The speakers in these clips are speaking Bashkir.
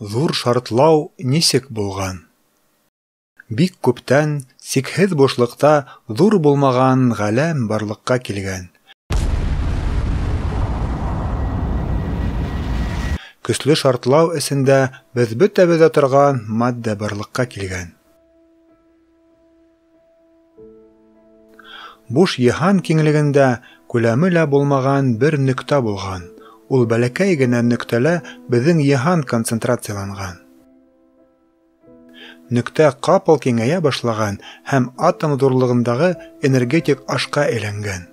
Ҙур шартлау нисек булған? Бик күптән, сикһеҙ бушлыҡта ҙур булмаған ғаләм барлыҡҡа килгән. Көслө шартлау эсендә беҙ бөтәбеҙ ҙә торған матдә барлыҡҡа килгән. Буш йыһан киңлегендә күләме лә булмаған бер нөктә булған. Ул бәләкәй генә нөктәлә беҙҙең йыһан концентрацияланған. Нөктә ҡапыл киңәйә башлаған һәм атом ҙурлығындағы энергетик ашҡа әйләнгән.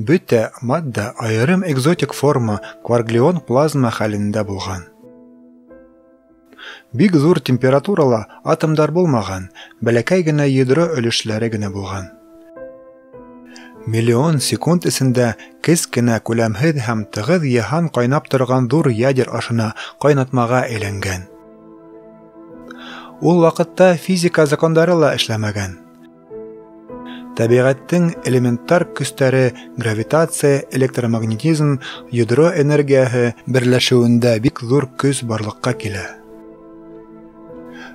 Бөтә матдә айырым экзотик форма кварглион плазма хәлендә булған. Бик ҙур температурала атомдар булмаған, бәләкәй генә ядро өлөшләре генә булған. Миллион секунд эсендә кескенә күләмһеҙ һәм тығыҙ йыһан ҡайнап торған ҙур ядер ашына ҡайнатмаға әйләнгән. Ул ваҡытта физика закондары ла эшләмәгән. Тәбиғәттең элементар көстәре гравитация, электромагнетизм, ядро энергияһы берләшеүендә бик ҙур көс барлыҡҡа килә.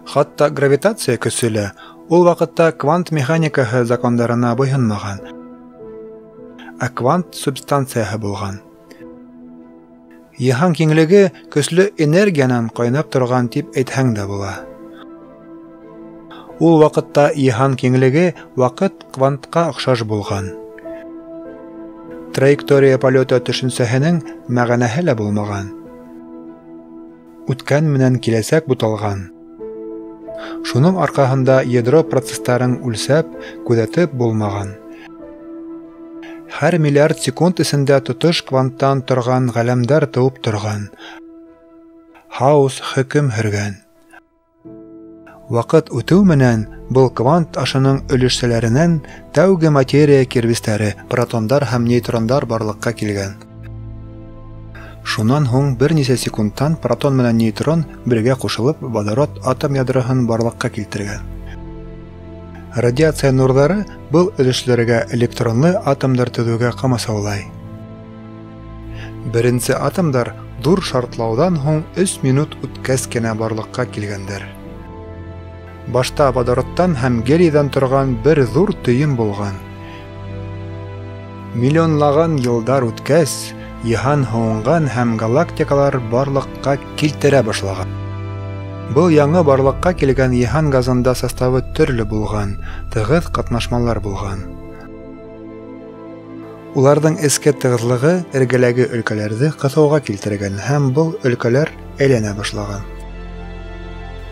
Хатта гравитация көсө лә ул ваҡытта квант механикаһы закондарына буйһонмаған, ә квант субстанцияһы булған. Йыһан киңлеге көслө энергиянан ҡайнап торған тип әйтһәң дә була. Ул ваҡытта йыһан киңлеге ваҡыт квантҡа оҡшаш булған. Траектория полета төшөнсәһенең мәғәнәһе лә булмаған. Үткән менән киләсәк буталған. Шуның арҡаһында ядро процесстарын үлсәп, күҙәтеп булмаған. Һәр миллиард секунд эсендә тотош кванттан торған ғаләмдәр тыуып торған. Хаос хөкөм һөргән. Ваҡыт үтеү менән был квант ашының өлөшсәләренән тәүге материя кирбестәре, протондар һәм нейтрондар барлыҡҡа килгән. Шунан һуң бер нисә секундтан протон менән нейтрон бергә ҡушылып водород атом ядроһын барлыҡҡа килтергән. Радиация нурҙары был өлөшләргә электронлы атомдар төҙөүгә ҡамасаулай. Беренсе атомдар ҙур шартлауҙан һуң 3 минут үткәс кенә барлыҡҡа килгәндәр. Башта водородтан һәм гелийҙән торған бер ҙур төйөн булған. Миллионлаған йылдар үткәс, йыһан һыуынған һәм галактикалар барлыҡҡа килтерә башлаған. Был яңы барлыҡҡа килгән йыһан газында составы төрлө булған, тығыҙ ҡатнашмалар булған. Уларҙың эске тығыҙлығы эргәләге өлкәләрҙе ҡыҫыуға килтергән һәм был өлкәләр әйләнә башлаған.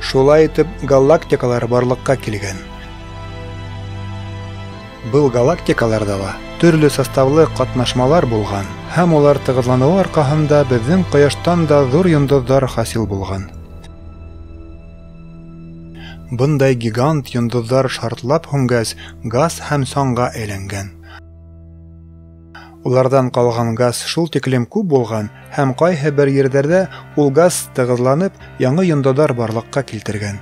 Шулай итеп галактикалар барлыҡҡа килгән. Был галактикаларҙа ла төрлө составлы ҡатнашмалар булған һәм улар тығыҙланыуы арҡаһында беҙҙең ҡояштан да ҙур йондоҙҙар хасил булған. Бындай гигант йондоҙҙар шартлап һүнгәс газ һәм саңға әйләнгән. Уларҙан ҡалған газ шул тиклем күп булған һәм ҡайһы бер ерҙәрҙә ул газ тығыҙланып яңы йондоҙҙар барлыҡҡа килтергән.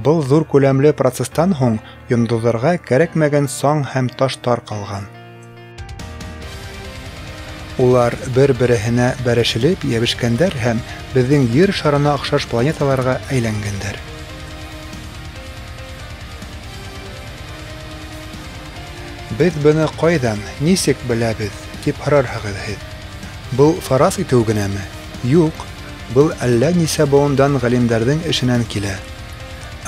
Был ҙур күләмле процесстан һуң йондоҙҙарға кәрәкмәгән саң һәм таштар ҡалған. Улар бер-береһенә бәрешелеп йәбешкәндәр һәм беҙҙең Ер шарына оҡшаш планеталарға әйләнгәндәр. Беҙ быны ҡайҙан, нисек беләбеҙ, тип һорарһығыҙ һеҙ. Был фараз итеү генәме? Юҡ, был әллә нисә быуындан ғалимдарҙың эшенән килә.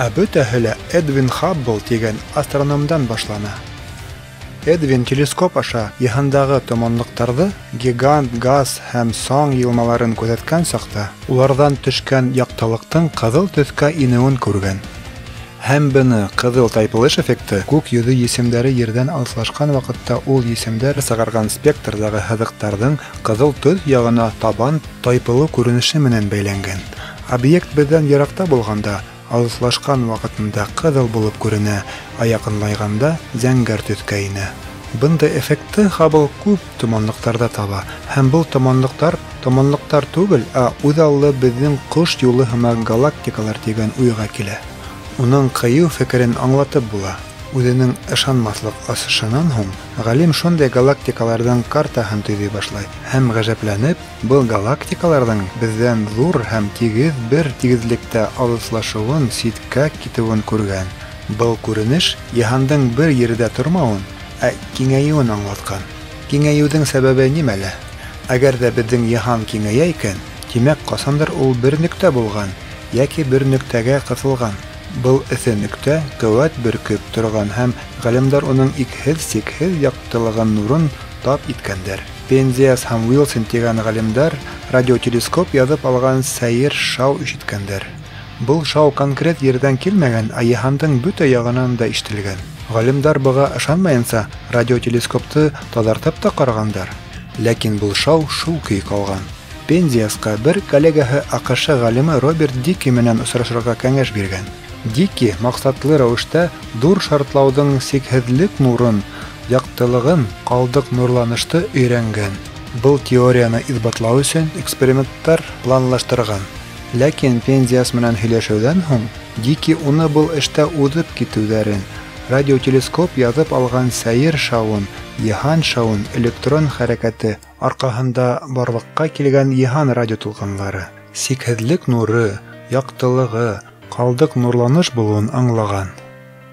Ә бөтәһе лә Эдвин Хаббл тигән астрономдан башлана. Эдвин телескоп аша йыһандағы томанлыҡтарҙы, гигант газ һәм саң йыйылмаларын күҙәткән саҡта уларҙан төшкән яҡтылыҡтың ҡыҙыл төҫкә инеүен күргән. Һәм быны ҡыҙыл тайпылыш эффекты күк йөҙө есемдәре ерҙән алыҫлашҡан ваҡытта ул есемдәр сығарған спектрҙағы һыҙыҡтарҙың ҡыҙыл төҫ яғына табан тайпылыу күренеше менән бәйләнгән. Объект беҙҙән йыраҡта булғанда алыҫлашҡан ваҡытында ҡыҙыл булып күренә, ә яҡынлайғанда зәңгәр төҫкә инә. Бындай эффектты Хаббл күп томанлыҡтарҙа таба, һәм был томанлыҡтар томанлыҡтар түгел, ә үҙаллы беҙҙең ҡош юлы һымаҡ галактикалар тигән уйға килә. Уның ҡыйыу фекерен аңлатып була. Үҙенең ышанмаҫлыҡ асышынан һуң ғалим шундай галактикаларҙың картаһын төҙөй башлай һәм ғәжәпләнеп, был галактикаларҙың беҙҙән ҙур һәм тигеҙ бер тигеҙлектә алыҫлашыуын, ситкә китеүен күргән. Был күренеш йыһандың бер ерҙә тормауын, ә киңәйеүен аңлатҡан. Киңәйеүҙең сәбәбе нимәлә? Әгәр ҙә беҙҙең йыһан киңәйә икән, тимәк, ҡасандыр ул бер нөктә булған йәки бер нөктәгә ҡыҫылған. Был эҫе нөктә ҡеүәт бөркөп торған һәм ғалимдар уның икһеҙ-сикһеҙ яҡтылығын нурын тап иткәндәр. Пензиас һәм Уилсон тигән ғалимдар радиотелескоп яҙып алған сәйер шау ишеткәндәр. Был шау конкрет ерҙән килмәгән, ә йыһандың бөтә яғынан да ишетелгән. Ғалимдар быға ышанмайынса радиотелескопты таҙартып та ҡарағандар. Ләкин был шау шул көйө ҡалған. Пензиасҡа бер коллегаһы АҠШ ғалимы Роберт Дики менән осрашырға кәңәш биргән. Дики маҡсатлы рәүештә ҙур шартлауҙың сикһеҙлек нурын, яҡтылығын, ҡалдыҡ нурланышты өйрәнгән. Был теорияны иҫбатлау өсөн эксперименттар планлаштырған. Ләкин Пензиас менән һөйләшеүҙән һуң Дики уны был эштә уҙып китеүҙәрен, радиотелескоп яҙып алған сәйер шауын, йыһан шауын электрон хәрәкәте арҡаһында барлыҡҡа килгән йыһан радиотулҡынлары, сикһеҙлек нуры, яҡтылығы, ҡалдыҡ нурланыш булыуын аңлаған.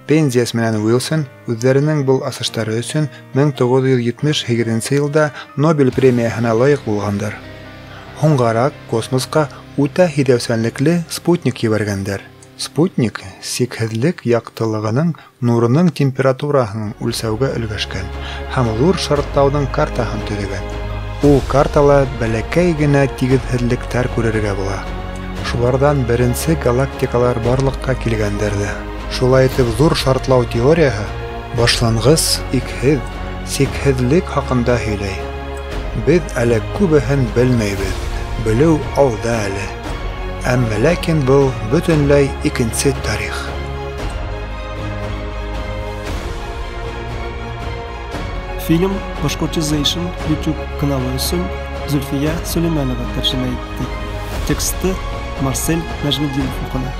Пензиас менән Уилсон үҙҙәренең был асыштары өсөн 1978 йылда Нобель премияһына лайыҡ булғандар. Һуңғараҡ космосҡа үтә һиҙәүсәнлекле спутник ебәргәндәр. Спутник сикһеҙлек яҡтылығының нурының температураһын үлсәүгә өлгәшкән һәм ҙур шартлауҙың картаһын төҙөгән. Ул картала бәләкәй генә тигеҙһеҙлектәр күрергә була. Шуларҙан беренсе галактикалар барлыҡҡа килгәндәр ҙә. Шулай итеп, ҙур шартлау теорияһы башланғыс икһеҙ, сикһеҙлек хаҡында һөйләй. Беҙ әле күбеһен белмәйбеҙ, белеү алда әле. Әммә ләкин был бөтөнләй икенсе тарих. Фильм Башкортизation YouTube каналы өсөн Зульфия Сөләймәнова тәржемә итте. Тексты Марсель Нәжметдинов уҡыны.